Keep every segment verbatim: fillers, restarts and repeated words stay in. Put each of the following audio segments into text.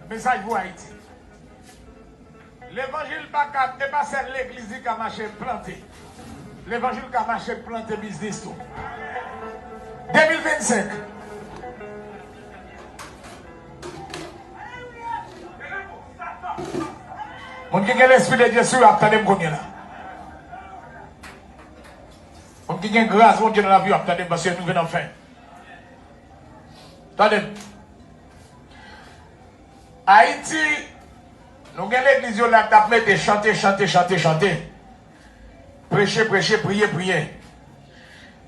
Mesaj pou Ayiti. Levanjil pa ka, e pa sèl legliz li ka mache plante. Levanjil ka mache plante biznis tou. De mil vennsenk. Moun ki gen Lespri de Dye sou yo ap tande m kounye a la. Moun ki gen gras Bondye nan lavi yo ap tande m, paske nou vin nan fen. Tande m. Ayiti, nou gen legliz yo la k ap mete chante, chante, chante, chante. Preche, preche, priye, priye.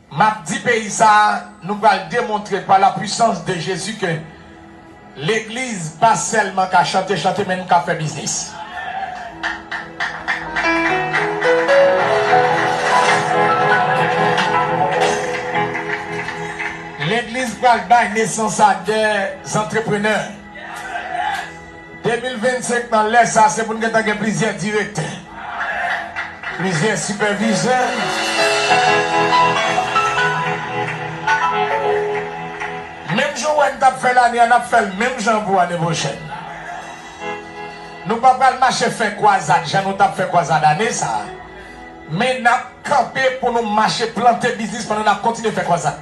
M ap di peyi sa a, nou pral demontre pa la puissance de Jésus ke legliz pa sèlman ka chante, chante, men nou ka fè biznis. Legliz pral bay nesans a de antreprenè. De mil vennsenk nan lè sa, se pou n gentan gen plizyè direktè, plizyè sipèvizè. Menm jan w wè n t ap fè l ane a, n ap fè l menm jan pou ane pwochèn. Nou pa pral mache fè kwazad jan nou t ap fè kwazad ane sa a, men n ap kanpe pou nou mache plante biznis pandan n ap kontinye fè kwazad.